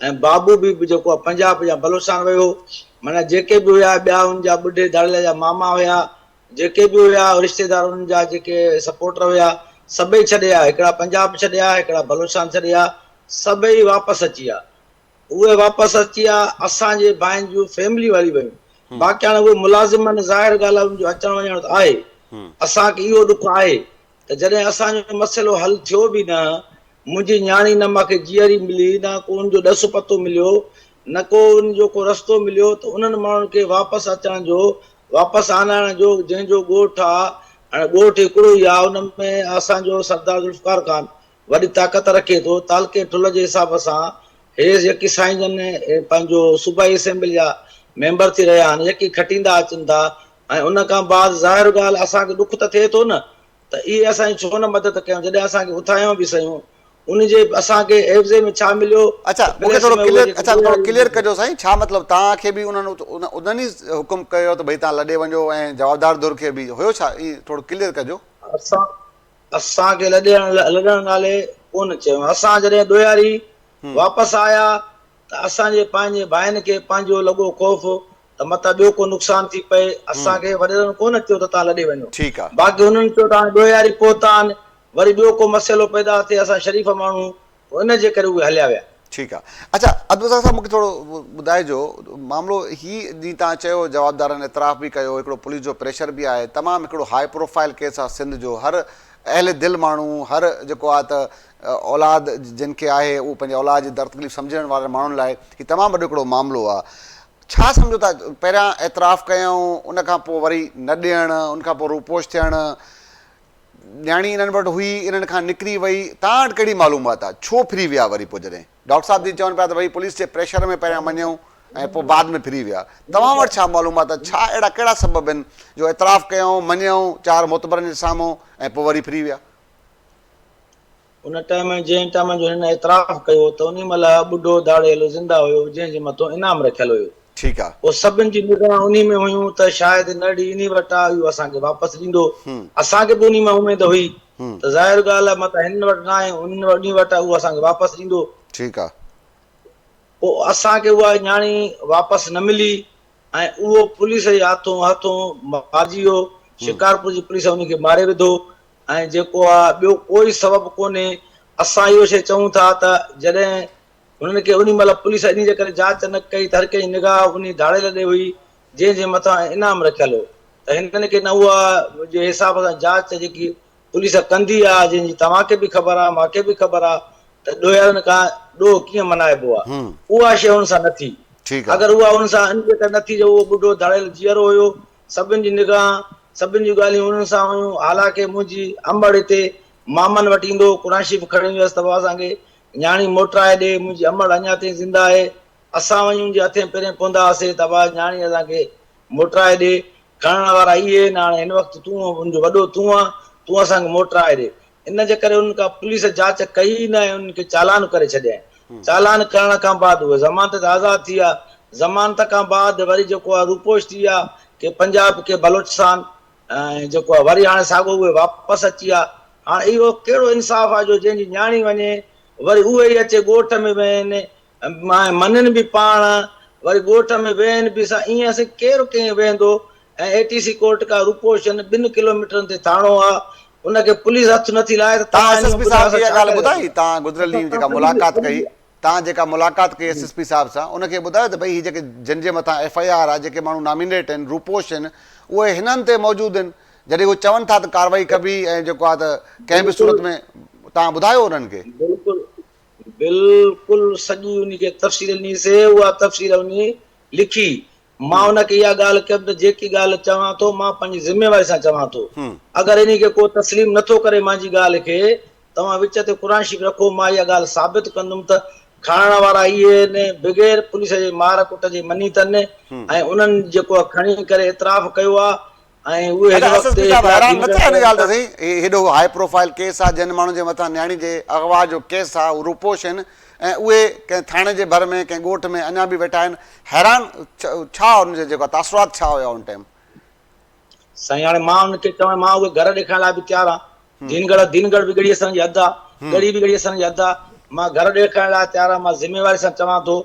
۽ بابو به جيڪو آ پنجاب يا بلوچستان ويو هو معنيٰ جيڪي به هيا ٻيا ان جا ٻڍي ڌاڙيل جا ماما هيا جيڪي به هيا رشتيدار انهن جا جيڪي سپورٽر هيا سڀئي ڇڏي آيا هڪڙا پنجاب ڇڏي آيا هڪڙا بلوچستان ڇڏي آيا سڀئي واپس اچي ويا اهي واپس اچي ويا اسان جي ڀائن جون فيمليون هلي ويون باقي هاڻي اهي ملازم آهن ظاهر ڳالهه آهي انهن جو اچڻ وڃڻ ته آهي اسان کي اهو ڏک آهي ته جڏهن اسان جو مسئلو حل ٿيو به نه منهنجي نياڻي نه مان کي جيئري ملي نه ڪو ان جو ڏس پتو مليو نه ڪو ان جو ڪو رستو مليو ته انهن ماڻهن کي واپس اچڻ جو واپس آڻائڻ جو جنهن جو ڳوٺ آ هاڻي ڳوٺ هڪڙو ئي آ ان ۾ اسان جو سردار ذوالفقار خان وڏي طاقت رکي ٿو تعلقي ٺلهه جي حساب سان هي جيڪي سائين جن پنهنجو صوبائي اسيمبلي جا ميمبر ٿي رهيا آهن يڪي کٽيندا اچن ٿا ۽ ان کان بعد ظاهر ڳالهه اسان کي ڏک ته ٿئي ٿو نه ته اهي اسان جي ڇو نه مدد ڪيون جڏهن اسان کي اٿايائون به سهيون ان جي اسان کي عيوضي ۾ ڇا مليو اڇا ته مون کي پريس ٿورو ۾ اهي ڪليئر جيڪي اڇا ٿورو ڏوهاري ڪليئر ڪجو سائين ڇا مطلب توهان کي به انهن انهن ئي حڪم ڪيو ته ڀئي توهان لڏي وڃو ۽ جوابدار ڌر کي به هيو ڇا ائين ٿورو ڪليئر ڪجو. اسان اسان کي لڏڻ لڏڻ نالي ڪونه چيو اسان جڏهن ڏوهاري واپس آيا ته اسان جي پنهنجي ڀائن کي پنهنجو لڳو خوف ته متان ٻيو ڪو نقصان ٿي پئي. اسان کي وڏيرن ڪونه چيو ته توهان لڏي وڃو. ٺيڪ آ. باقي هنن چيو ته هاڻي ڏوهياري پهتا آهن، وري ٻيو ڪو مسئلو پيدا ٿئي، اسان شريف ماڻهو ان جي ڪري اهي هليا ويا. ٺيڪ آ. اڇا عبدالرزاق صاحب مونکي ٿورو ٻڌائجو معاملو هي جيئن توهان چيو جوابدارن اعتراف به ڪيو هڪڙو پوليس جو پريشر به آهي تمام هڪڙو هاء پروفائل ڪيس آ سنڌ جو هر اهل دل ماڻهو هر جيڪو آ ته اولاد جن کي آهي اهو پنهنجي اولاد جي درد تڪليف سمجهڻ وارن ماڻهن لاء هي تمام وڏو هڪڙو معاملو آ ڇا سمجهو ٿا پهريان اعتراف ڪيائون ان کان پوء وري نه ڏيڻ ان کان پوء روپوش ٿيڻ نياڻي انهن وٽ هئي انهن کان نڪري وئي توهان وٽ ڪهڙي معلومات آ ڇو ڦري ويا وري پوء جڏهن ڊاڪٽر صاحب جي چون پيا ته ڀئي پوليس جي پريشر ۾ پهريان مڃيائون ۽ پوء بعد ۾ ڦري ويا توهان وٽ ڇا معلومات آ ڇا اهڙا ڪهڙا سبب آهن جو اعتراف ڪيائون مڃيائون چار معتبرن جي سامهون ۽ پوء وري ڦري ويا. ان ٽائيم جنهن ٽائيم جو هنن اعتراف ڪيو ته انهي مهل ٻڍو ڌاڙيل زنده هيو جنهن جي مٿو انعام رکيل هيو. ٺيڪ آ. پوء سڀن جي نگاهه انهي ۾ هيون ته شايد نرڙي انهي وٽ آ اهو اسان کي واپس ڏيندو. اسان کي به انهي مان اميد هئي ته ظاهر ڳالهه آ متان هنن وٽ ناهي انهي وٽ آ اهو اسان کي واپس ڏيندو. ٺيڪ آ. پوء اسان کي اها نياڻي واپس نه ملي ۽ اهو پوليس جي هٿون هٿون مارجي ويو. شڪارپور جي پوليس انهي کي ماري وڌو. ۽ جيڪو آ ٻيو ڪوئي سبب ڪونهي اسان اهو شيء چئون ٿا ته جڏهن هنن کي انهي مهل پوليس انهي جي ڪري جاچ نه ڪئي ته هر ڪنهن جي نگاهه انهي ڌاڙيل ڏي هئي جنهن جي مٿان انعام رکيل هو ته هنن کي نه اها جي حساب سان جاچ جيڪي پوليس ڪندي آ جنهن جي توهان کي به خبر آ مان کي به خبر آ ته ڏوهيارن کان ڏوهه ڪيئن منائبو آ اها شيء هن سان نه ٿي اگر اها هن سان انهي جي ڪري نه ٿي جو اهو ٻڍو ڌاڙيل جيئرو هيو سڀن جي نگاهه، سڀن جون ڳالهيون انهن سان هيون. حالانڪه منهنجي امڙ هتي مامن وٽ ايندو هو. قرآن شريف کڻي ويس ته بابا اسان کي نياڻي موٽرائي ڏي. منهنجي امڙ اڃا تائين زنده آهي. اسان وڃي ان جي هٿين پيرين پوندا هئاسين ته ابا نياڻي اسان کي موٽرائي ڏي. کڻڻ وارا اهي آهن، هاڻي هن وقت تون ان جو وڏو تون آن، تون اسان کي موٽرائي ڏي. ان جي ڪري انهن کان پوليس جاچ ڪئي ئي نه ۽ انهن کي چالان ڪري ڇڏيائين. چالان ڪرڻ کان بعد اهي ضمانت تي آزاد ٿي ويا. ضمانت کان بعد وري جيڪو آهي روپوش ٿي ويا، ڪي پنجاب ڪي بلوچستان ۽ جيڪو آهي وري هاڻي ساڳو اهي واپس اچي ويا. هاڻي اهو ڪهڙو انصاف آهي جو جنهن جي نياڻي وڃي وري اهي ئي اچي ڳوٺ ۾ ويهن ۽ مڃن به پاڻ، وري ڳوٺ ۾ ويهن به سا ائين اسين ڪير ڪئين ويهندو ۽ اي ٽي سي ڪورٽ کان روپوشن ٻن ڪلوميٽرن تي ٿاڻو آ ان کي پوليس هٿ نٿي لائي ته توهان توهان ايس ايس انهي پي ٻڌايو صاحب کي اسان اها ڇا ڳالهه ڪري ٻڌائي؟ سگهون توهان گذريل ٿا؟ ڏينهن جيڪا ملاقات ڪئي توهان جيڪا ملاقات ڪئي ايس ايس پي صاحب سان ان کي ٻڌايو ته ڀئي هي جيڪي جن جي مٿان ايف I R آ جيڪي ماڻهو نامينيٽ آهن روپوش آهن اهي هنن تي موجود آهن جڏهن هو چون ٿا ته ڪارروائي ڪبي ۽ جيڪو آ ته ڪنهن به صورت ۾ توهان ٻڌايو انهن کي؟ بلڪل بلڪل سڄي انهي کي تفصيل ڏني سي اها تفصيل انهي لکي مان ان کي اها ڳالهه ڪيم ته جيڪي ڳالهه چوان ٿو مان پنهنجي ذميواري سان چوان ٿو اگر انهي کي ڪو تسليم نٿو ڪري مانجي ڳالهه کي توهان وچ تي قرآن شريف رکو مان اها ڳالهه ثابت ڪندم ته کڻڻ وارا اهي آهن بغير پوليس جي مار ڪٽ جي مني اٿن ۽ انهن جيڪو کڻي ڪري اعتراف ڪيو آهي ۽ اهي هن اڇا ايس ايس وقت پي صاحب هڪڙا حيران نه ڊيلر ٿيا ان رهن ڳالهه ٿا. تي سائين هي هيڏو هاء پروفائل ڪيس آ جن ماڻهن جي مٿان نياڻي جي اغوا جو ڪيس آ هو روپوش آهن ۽ اهي ڪنهن ٿاڻي جي ڀر ۾ ڪنهن ڳوٺ ۾ اڃا به ويٺا آهن حيران ڇا ان جي جيڪو تاثرات ڇا هيا ان ٽائيم. سائين هاڻي مان ان کي چوان مان اهي گهر ڏيکارڻ لاء به تيار آهيان دينڳڙهه دينڳڙهه به ڳڙهي اسان جي حد آ ڳڙهي به ڳڙهي اسان جي حد آ مان گهر ڏيکارڻ لاء تيار آهيان مان ذميواري سان چوان ٿو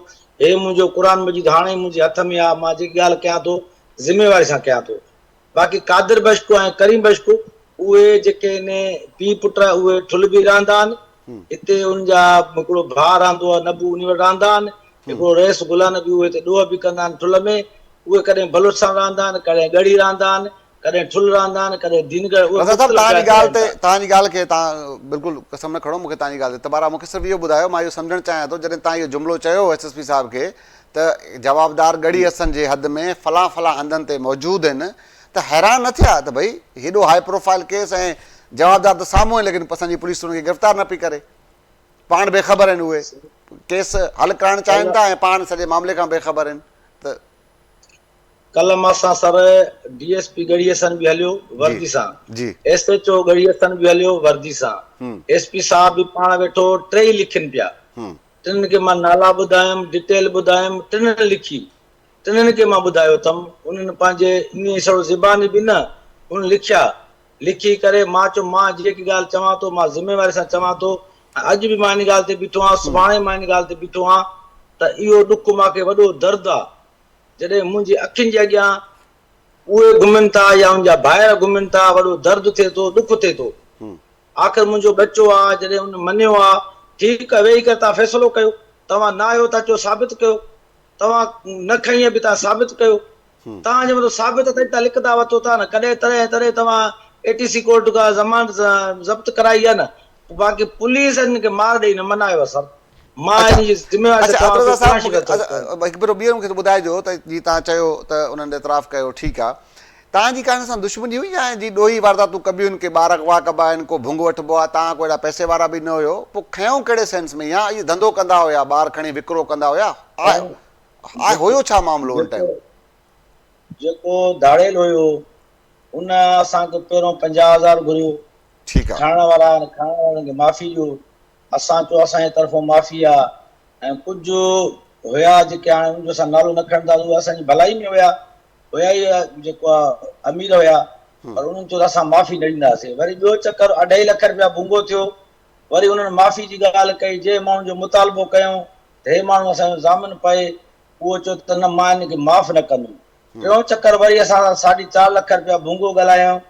هي منهنجو قرآن مجيد هاڻي منهنجي هٿ ۾ آ مان جيڪي ڳالهه ڪيان ٿو ذميواري سان ڪيان ٿو باقي قادر بشڪو ۽ ڪريم بشڪو اهي جيڪي ان پيء پٽ اهي ٺل به رهندا آهن هتي ان جا هڪڙو ڀاء رهندو آهي نبو انهي وٽ رهندا آهن هڪڙو رئيس غلام نبي اهي هتي ڏوهه به ڪندا آهن ٺل ۾ اهي ڪڏهن بلوچستان رهندا آهن ڪڏهن ڳڙهي رهندا آهن ڪڏهن ٺل رهندا آهن ڪڏهن دينڳڙهه اهي رضا صاحب مختلف توهان جي جاين تي ڳالهه رهن تي ٿا. توهان جي ڳالهه کي توهان بلڪل قسم نه کڻو مون کي توهان جي ڳالهه تي اعتبار آهي مون کي صرف اهو ٻڌايو مان اهو سمجهڻ چاهيان ٿو جڏهن توهان اهو جملو چيو ايس ايس پي صاحب کي ته جوابدار ڳڙهي حسن جي حد ۾ فلان فلان هنڌن تي موجود آهن ته حيران نه ٿيا ته ڀئي هيڏو هاء پروفائل ڪيس ۽ جوابدار ته سامهون آهن ليڪن اسان جي پوليس انهن کي گرفتار نه پئي ڪري پاڻ بي خبر آهن اهي ڪيس حل ڪرائڻ چاهين ٿا ۽ پاڻ سڄي معاملي کان بي خبر آهن ته ڪلهه مان سان sir D S P Garhi Hassan به هليو وردي سان ايس ايڇ او ڳڙهي حسن به هليو وردي سان ايس پي صاحب به پاڻ ويٺو ٽيئي لکن پيا ٽنهن کي مان نالا ٻڌايم، ڊٽيل ٻڌايم، ٽنهن لکي. ٽنهن کي مان ٻڌايو اٿم. انهن پنهنجي انهيء سڙو زباني به نه، انهن لکيا. لکي ڪري مان چيو مان جيڪي ڳالهه چوان ٿو، مان ذميواري سان چوان ٿو ۽ اڄ به مان ان ڳالهه تي بيٺو آهيان، سڀاڻي به مان ان ڳالهه تي بيٺو آهيان ته اهو ڏک مان کي وڏو درد آ، جڏهن منهنجي اکين جي اڳيان اهي گهمن ٿا يا ان جا ڀائر گهمن ٿا، وڏو درد ٿئي ٿو، ڏک ٿئي ٿو. آخر منهنجو ٻچو آ، جڏهن ان مڃيو آ، ٺيڪ آ، ويهي ڪري توهان فيصلو ڪيو، توهان نه آهيو ته اچو ثابت ڪيو، توهان نه کنئي به توهان ثابت ڪيو، توهان جي مٿان ثابت تڏهن توهان لکدا وتو ٿا نه، ڪڏهن تڏهن تڏهن توهان اي ٽي سي ڪورٽ کان ضمانت ضبط ڪرائي آ نه، باقي پوليس هن کي مار ڏئي نه منايو آ سر، مان اڇا ان جي ذميواري سان اڇا چوان عبدالرزاق ٿو صاحب قرآن مونکي شريف هٿ ڪيو. هڪ ڀيرو ٻيهر مونکي ٻڌائجو ته جي توهان چيو ته انهن اعتراف ڪيو ٺيڪ آ توهان جي ڪا هن سان دشمني هئي يا جي ڏوهي وارداتون ڪبيون آهن ڪي ٻار اغوا ڪبا آهن ڪو ڀنگ وٺبو آ توهان ڪو اهڙا پئسي وارا به نه هيو پوء کنيو ڪهڙي سينس ۾ يا اهي ڌنڌو ڪندا هيا ٻار کڻي وڪرو ڪندا هيا آء هيو ڇا معاملو ان ٽائيم. جيڪو ڌاڙيل هيو ان اسان کي پهريون 50,000 گهريو ٺيڪ آ. کڻڻ وارا آهن کڻڻ وارن کي معافي ڏيو اسان چيو اسان جي طرفون معافي آ ۽ ڪجهه هيا جيڪي هاڻي ان جو اسان نالو نه کڻنداسين اهي اسان جي ڀلائي ۾ هيا هيا ئي جيڪو آ امير هيا پر انهن چيو ته اسان معافي نه ڏينداسين وري ٻيو چڪر اڍائي لک رپيا ڀونگو ٿيو وري انهن معافي جي ڳالهه ڪئي جنهن ماڻهو جو مطالبو ڪيائون ته هي ماڻهو اسان جو ضامن پئي اهو چيو ته نه مان هن کي معاف نه ڪندم ٽيون چڪر وري اسان سان ساڍي چار لک رپيا ڀونگو ڳالهايائون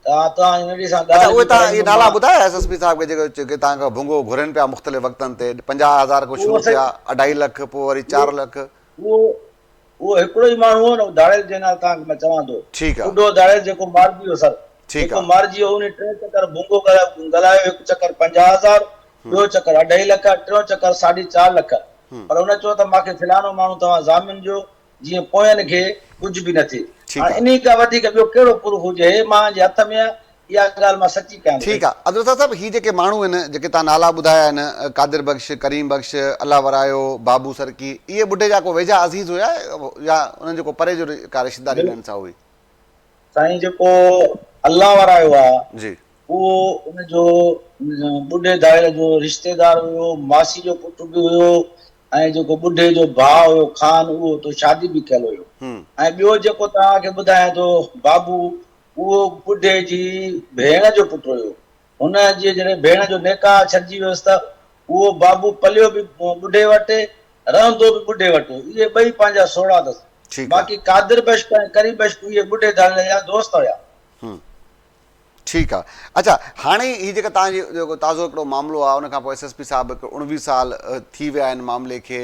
ته توهان هن ڏي سان اڇا ڳالهه اهي به توهان اهي نالا ڪرائيندومان. ٻڌايا ايس ايس پي صاحب کي جيڪي جيڪي توهان کان ڀونگو گهرين پيا مختلف وقتن تي 50,000 کان اهو شروع سائين ٿيا اڍائي لک پوء وري چار لک. اهو اهو هڪڙو ئي ماڻهو هو نه اهو ڌاڙيل جنهن نال توهان کي مان چوان ٿو ٺيڪ آ. ٻڍو ڌاڙيل جيڪو مارجي ويو سر ٺيڪ جيڪو آ. مارجي ويو انهي ٽئين چڪر ڀونگو ڳالهايو هڪ چڪر 50,000 ٻيو چڪر اڍائي لک ٽيون چڪر ساڍي چار لک پر ان چيو ته مان کي فلانو ماڻهو توهان ضامن ڏيو جيئن پوين کي ڪجهه به نه ٿئي. ٺيڪ هاڻي آ. انهي کان وڌيڪ ٻيو ڪهڙو پروف هجي؟ هي مان جي هٿ ۾ آ، اها ڳالهه مان سچي ڪيان ٿو. ٺيڪ آ عبدالرزاق صاحب هي جيڪي ماڻهو آهن جيڪي توهان نالا ٻڌايا آهن قادر بخش، ڪريم بخش، الله ورايو، بابو سرڪي اهي ٻڍي جا ڪو ويجها عزيز هيا يا انهن جو ڪو پري جو ڪا رشتيداري انهن سان هئي؟ سائين جيڪو الله ورايو آ جي. اهو ان جو ٻڍي ڌاڙيل جو رشتيدار هيو، ماسي جو پٽ به هيو ۽ جيڪو ٻڍي جو ڀاء هيو خان اهو اتو شادي به ڪيل هيو ۽ ٻيو جيڪو توهان کي ٻڌايان ٿو بابو اهو ٻڍي جي ڀيڻ جو پٽ هيو هن جي جڏهن ڀيڻ جو نڪاح ڇڏجي ويس ته اهو بابو پليو به ٻڍي وٽ، رهندو به ٻڍي وٽ هو. اهي ٻئي پنهنجا سوڙها اٿس. باقي قادر بخش ۽ ڪريم بخش اهي ٻڍي ڌاڙيل جا دوست هيا. ٺيڪ آ. اڇا هاڻي هي جيڪا توهان جي جيڪو تازو هڪڙو معاملو آ ان کان پوء ايس ايس پي صاحب هڪ 19 سال ٿي ويا آهن معاملي کي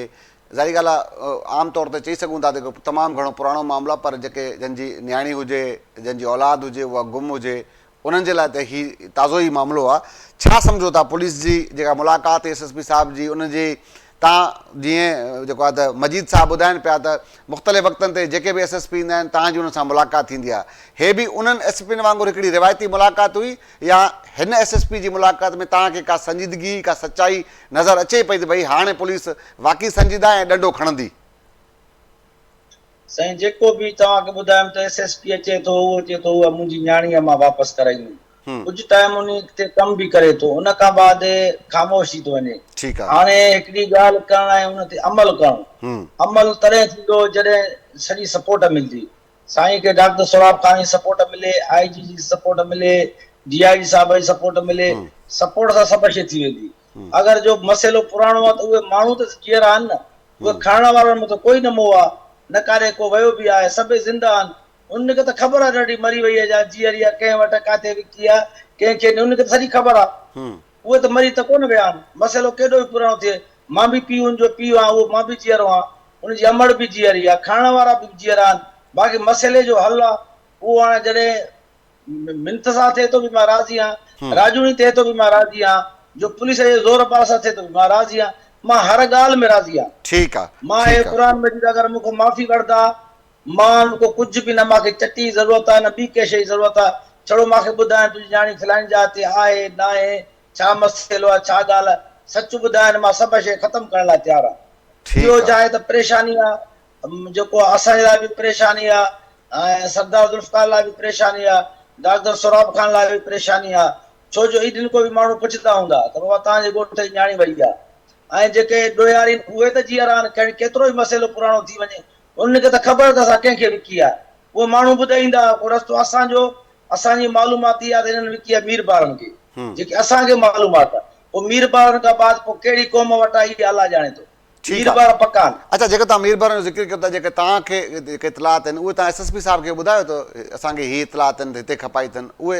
ظاهري ڳالهه آ عام طور تي چئي سگهون ٿا ته هڪ تمام گهڻو پراڻو معاملو آ پر جيڪي جن جي نياڻي هجي جن جي اولاد هجي اها گم هجي انهن جي لاء ته هي تازو ئي معاملو آ. ڇا سمجهو ٿا پوليس جي جيڪا ملاقات ايس ايس پي صاحب جي ان جي تان جيئن جيڪو آ ته مجيد صاحب ٻڌائن پيا ته مختلف وقتن تي جيڪي به ايس ايس پي ايندا آهن تان جي انهن سان ملاقات ٿيندي آ هي به انهن ايس پين وانگر هڪڙي روايتي ملاقات هئي يا هن ايس ايس پي جي ملاقات ۾ تان کي ڪا سنجيدگي ڪا سچائي نظر اچي پئي ته ڀئي هاڻي پوليس واقعي سنجيده آهي ۽ ڏنڊو کڻندي. سائين جيڪو به توهان کي ٻڌايم ته ايس ايس پي اچي ٿو اهو اچي ٿو اها منهنجي نياڻي آهي مان واپس ڪرائيندم ڪجهه ٽائيم انهي تي ڪم به ڪري ٿو ان کان بعد خاموش ٿي ٿو وڃي هاڻي هڪڙي ڳالهه ڪرڻ ۽ ان تي عمل ڪرڻ عمل تڏهن ٿيندو جڏهن سڄي سپورٽ ملندي سائين کي ڊاڪٽر سهراب خان جي سپورٽ ملي آء جي جي سپورٽ ملي ڊي I جي صاحب جي سپورٽ ملي سپورٽ سان سڀ شي ٿي ويندي اگر جو مسئلو پراڻو آهي ته اهي ماڻهو ته جيئرا آهن نه اهي کڻڻ وارن مان ته ڪوئي نه مئو آهي، نه ڪاڏي ڪو ويو به آهي، سڀئي زنده آهن. انهن کي ته خبر آهي ڏاڏي مري وئي آهي يا جيئري آهي، ڪنهن وٽ ڪاٿي وڪي آهي، ڪنهن کي انهن کي ته سڄي خبر آهي. اهي ته مري ته ڪونه ويا آهن. مسئلو ڪيڏو به پراڻو ٿئي، مان به پيء ان جو پيء آهيان، اهو مان به جيئرو آهيان، ان جي امڙ به جيئري آهي، کڻڻ وارا به جيئرا آهن، باقي مسئلي جو حل آهي، اهو هاڻي جڏهن منٿ سان ٿئي ٿو به مان راضي آهيان، راڄوڻي ٿئي ٿو به مان راضي آهيان، جو پوليس جي زور بار سان ٿئي ٿو به مان راضي آهيان، مان هر ڳالهه ۾ راضي آهيان. ٺيڪ آ مان هي ٺيڪ آ. قرآن مجيد اگر مون کان معافي وٺندا، مان ان کان ڪجهه به نه مان کي چٽي جي ضرورت آهي نه ٻي ڪنهن شيء جي ضرورت آهي، ڇڙو مان کي ٻڌائين تنهنجي نياڻي فلاني جاء تي آهي ناهي، ڇا مسئلو آهي ڇا ڳالهه آهي، سچ ٻڌائين مان سڀ شيء ختم ڪرڻ لاء تيار آهيان. ٺيڪ اهو آ. ڇا آهي ته پريشاني آهي جيڪو اسان جي لاء به پريشاني آ ۽ سردار ذوالفقار لاء به پريشاني آ، ڊاڪٽر سهراب خان لاء به پريشاني آ، ڇو جو عيدن ڪو به ماڻهو پڇندا هوندا ته بابا توهان جي ڳوٺ جي نياڻي وئي آ ۽ جيڪي ڏوهياري آهن اهي ته جيئرا آهن کڻي ڪيترو ئي مسئلو پراڻو ٿي وڃي انهن کي ته خبر ته اسان ڪنهن کي وڪي آ اهي ماڻهو ٻڌائيندا ڪو رستو اسان جو اسان جي معلومات اها ته هنن وڪي آ مير بارن کي جيڪي اسان کي معلومات آ پوء مير بارن کان بعد پوء ڪهڙي قوم وٽ آ اهي الله ڄاڻي ٿو. ٺيڪ آ. ميربار پڪان. اڇا جيڪو توهان ميربارن جو ذڪر ڪيو ٿا جيڪي توهان کي جيڪي اطلاعات آهن اهي توهان ايس ايس پي صاحب کي ٻڌايو ته اسان کي هي اطلاعات آهن ته هتي کپائي اٿن اهي.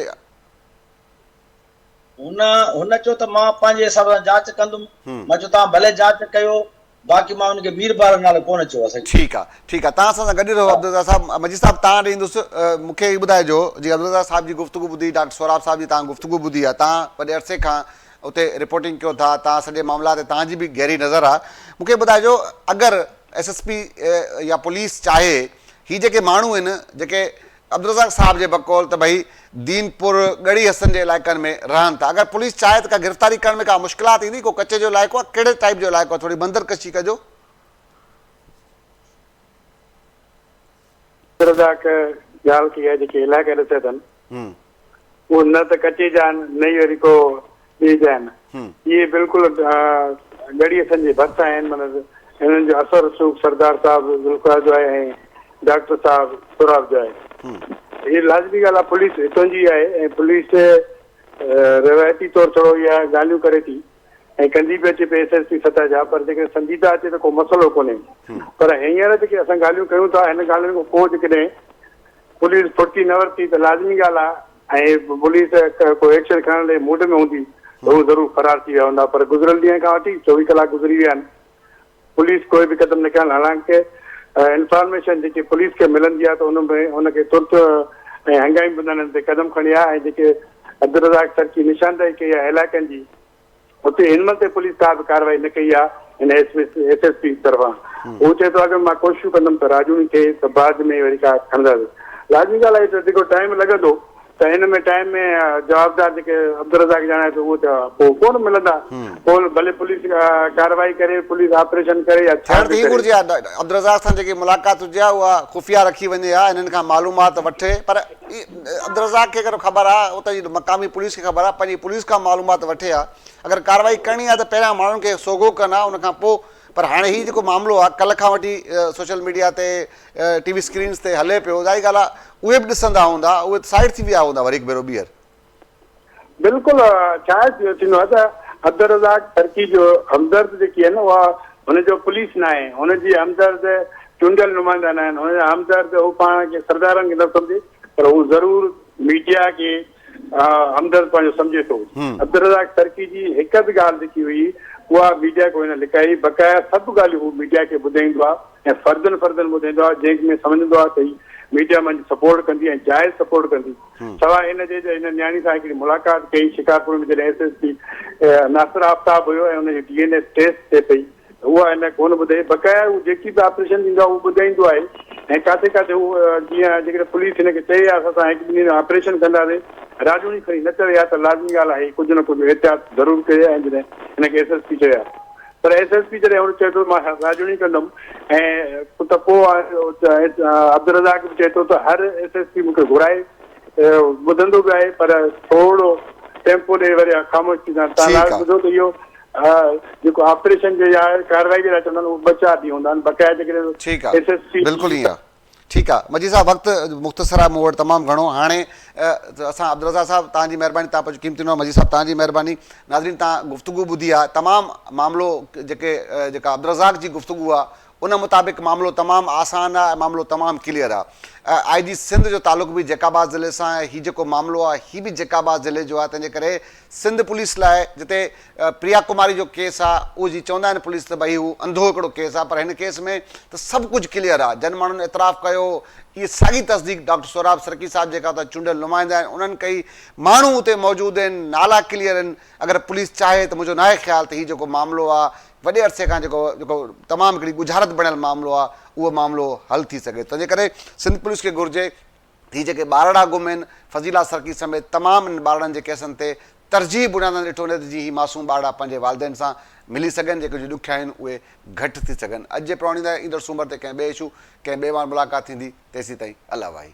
هن هن چيو ته مان پنهنجي حساب سان جاچ ڪندم مان چيو توهان ڀلي جاچ ڪيو باقي مان ان کي ميربارن نالو ڪونه چيو آهي سائين. ٺيڪ آ ٺيڪ آ توهان اسان سان گڏ رهو عبدالرزاق صاحب مجيد صاحب توهان ڏي ايندس مون کي هي ٻڌائجو جي عبدالرزاق صاحب جي گفتگو ٻڌي ڊاڪٽر سهراب صاحب جي توهان گفتگو ٻڌي آ توهان وڏي عرصي کان اتي رپورٽنگ ڪيو ٿا توهان سڄي معاملا تي توهان جي به گهري نظر آ مون کي ٻڌائجو اگر ايس ايس پي يا پوليس چاهي هي جيڪي ماڻهو آهن جيڪي عبدالرزاق صاحب جي بقول ته ڀئي دين پور ڳڙهي حسن جي علائقن ۾ رهن ٿا اگر پوليس چاهي ته ڪا گرفتاري ڪرڻ ۾ ڪا مشڪلات ايندي ڪو ڪچي جو علائقو آ ڪهڙي ٽائيپ جو علائقو آ ٿوري منظر ڪشي ڪجو. عبدالرزاق ڳالهه ڪئي آهي جيڪي علائقا ڏسيا اٿن اهي نه ته ڪچي جا آهن نه ئي وري ڪو ٻئي جا آهن اهي بلڪل ڳڙهي حسن جي ڀرسان آهن معنيٰ انهن جو اثر رسوخ سردار صاحب ذوالفقار جو آهي ۽ ڊاڪٽر صاحب سهراب جو آهي هي لازمي ڳالهه آهي پوليس هتون جي آهي ۽ پوليس روايتي طور ٿورو اها ڳالهيون ڪري ٿي ۽ ڪندي به اچي پئي ايس ايس پي سطح جا پر جيڪڏهن سنجيده اچي ته ڪو مسئلو ڪونهي پر هينئر جيڪي اسان ڳالهيون ڪيون ٿا هن ڳالهين کان پوء جيڪڏهن پوليس ڦڙتي نه ورتي ته لازمي ڳالهه آهي ۽ پوليس ڪو ايڪشن کڻڻ جي موڊ ۾ هوندي ته هو ضرور فرار ٿي ويا هوندا پر گذريل ڏينهن کان وٺي 24 ڪلاڪ گذري ويا آهن پوليس ڪوئي به قدم نه کنيو حالانڪه انفارميشن جيڪي پوليس کي ملندي آهي ته ان ۾ ان کي ترت ۽ هنگامي بنيادن تي قدم کڻي آهي ۽ جيڪي عبدالرزاق سرڪي نشاندهي ڪئي آهي علائقن جي اتي هن مهل تائين پوليس ڪا به ڪارروائي نه ڪئي آهي هن ايس ايس پي طرفان هو چئي ٿو اڳ ۾ مان ڪوششون ڪندم ته راڄوڻي ٿئي ته بعد ۾ وري ڪا کڻنداسين لازمي ڳالهه آهي ته جيڪو ٽائيم لڳندو ته هن ۾ ٽائيم ۾ جوابدار جيڪي عبدالرزاق ڄاڻائي ٿو اهو ته پوء ڪونه ملندا پوء ڀلي پوليس ڪارروائي ڪري پوليس آپريشن ڪري يا ڇا ٿيڻ به ته هي ڪري. گهرجي ها عبدالرزاق سان جيڪي ملاقات هجي ها اها خفيه رکي وڃي ها هنن کان معلومات وٺي پر عبدالرزاق کي اگر خبر آ اتان جي مقامي پوليس کي خبر آ پنهنجي پوليس کان معلومات وٺي ها اگر ڪارروائي ڪرڻي آ ته پهريان ماڻهن کي سوگهو ڪن ها ان کان پوء پر هاڻي هي جيڪو معاملو آ ڪلهه کان وٺي سوشل ميڊيا تي ٽي وي اسڪرينز تي هلي پيو ظاهري ڳالهه آ اهي به ڏسندا هوندا اهي سائيڊ ٿي ويا هوندا وري هڪ ڀيرو ٻيهر. بلڪل ڇا ٿيندو آهي ته عبدالرزاق سرڪي جو همدرد جيڪي آهن اها هن جو پوليس ناهي، هن جي همدرد چونڊيل نمائندا ناهن، هن جا همدرد هو پاڻ کي سردارن کي نه سمجهي پر هو ضرور ميڊيا کي همدرد پنهنجو سمجهي ٿو. عبدالرزاق سرڪي جي هڪ به ڳالهه جيڪي هئي اها ميڊيا کان هن لڪائي، بقايا سڀ ڳالهيون هو ميڊيا کي ٻڌائيندو آهي ۽ فردن فردن ٻڌائيندو آهي جنهن ۾ سمجهندو آهي ته هي ميڊيا منهنجي سپورٽ ڪندي ۽ جائز سپورٽ ڪندي. سواء ان جي جو هن نياڻي سان هڪڙي ملاقات ڪئي شڪارپور ۾ جڏهن S S P Nasir Aftab هيو ۽ ان جي ڊي اين اي ٽيسٽ ٿئي پئي ته اها هن ڪونه ٻڌائي بقايا هو جيڪي به آپريشن ٿيندو آهي اهو ٻڌائيندو آهي ۽ ڪاٿي ڪاٿي هو جيئن جيڪڏهن پوليس هن کي چئي ها اسان هڪ ٻن ڏينهن ۾ آپريشن ڪنداسين راڄوڻي کڻي نه چوي ها ته لازمي ڳالهه آهي ڪجهه نه ڪجهه احتياط ضرور ڪري ها ۽ جڏهن هن کي ايس ايس پي چئي ها پر ايس ايس پي جڏهن هن چئي ٿو مان راڄوڻي ڪندم ۽ ته پوء عبدالرزاق به چئي ٿو ته هر ايس ايس پي مون کي گهرائي ٻڌندو به آهي پر ٿورو ٽيمپو ڏئي وري خاموش ٿي ويندا آهن. تان لاء ٻڌو ته اهو جيڪو آپريشن جي يا ڪارروائي جي لاء چوندا آهن اهو ٻه چار ڏينهن هوندا آهن بقايا جيڪڏهن ايس ايس پي بلڪل ائين آهي. ٺيڪ آ مجيد صاحب وقت مختصر آ مون وٽ تمام گهڻو هاڻي اسان عبدالرزاق صاحب توهان جي مهرباني توهان پنهنجو قيمتي مجيد صاحب توهان جي مهرباني ناظرين توهان گفتگو ٻڌي آ تمام معاملو جيڪي جيڪا عبدالرزاق جي گفتگو آ ان مطابق معاملو تمام آسان آ ۽ معاملو تمام ڪليئر آ آء جي سنڌ جو تعلق به جيڪب آباد ضلعي سان آهي هي جيڪو معاملو آ هي به جيڪب آباد ضلعي جو آ تنهن جي ڪري سنڌ پوليس لاء جتي پريا ڪماري جو ڪيس آ اهو جي چوندا آهن پوليس ته ڀئي هو انڌو هڪڙو ڪيس آ پر هن ڪيس ۾ ته سڀ ڪجهه ڪليئر آ جن ماڻهن اعتراف ڪيو اهي ساڳي تصديق ڊاڪٽر سهراب سرڪي صاحب جيڪا اتان چونڊيل نمائندا آهن انهن ڪئي ماڻهو اتي موجود آهن نالا ڪليئر آهن اگر پوليس چاهي ته منهنجو ناهي خيال ته هي جيڪو معاملو آ وڏي عرصي کان جيڪو جيڪو تمام هڪڙي ڳجهارت بڻيل معاملو آ اهو معاملو حل ٿي سگهي تنهنجي ڪري سنڌ پوليس کي گهرجي هي جيڪي ٻارڙا گم آهن، فضيلا سرڪي سميت تمام انهن ٻارڙن جي ڪيسن تي ترجيحي بنيادن تي ڏٺو وڃي ته جيئن هي معصوم ٻارڙا پنهنجي والدين سان ملي سگهن جيڪي ڪجهه ڏکيائيون اهي گهٽ ٿي سگهن. اڄ جي پروڻيندي ايندڙ سومر تي ڪنهن ٻئي اشو ڪنهن ٻئي وار ملاقات ٿيندي تيسين تائين الله واهي.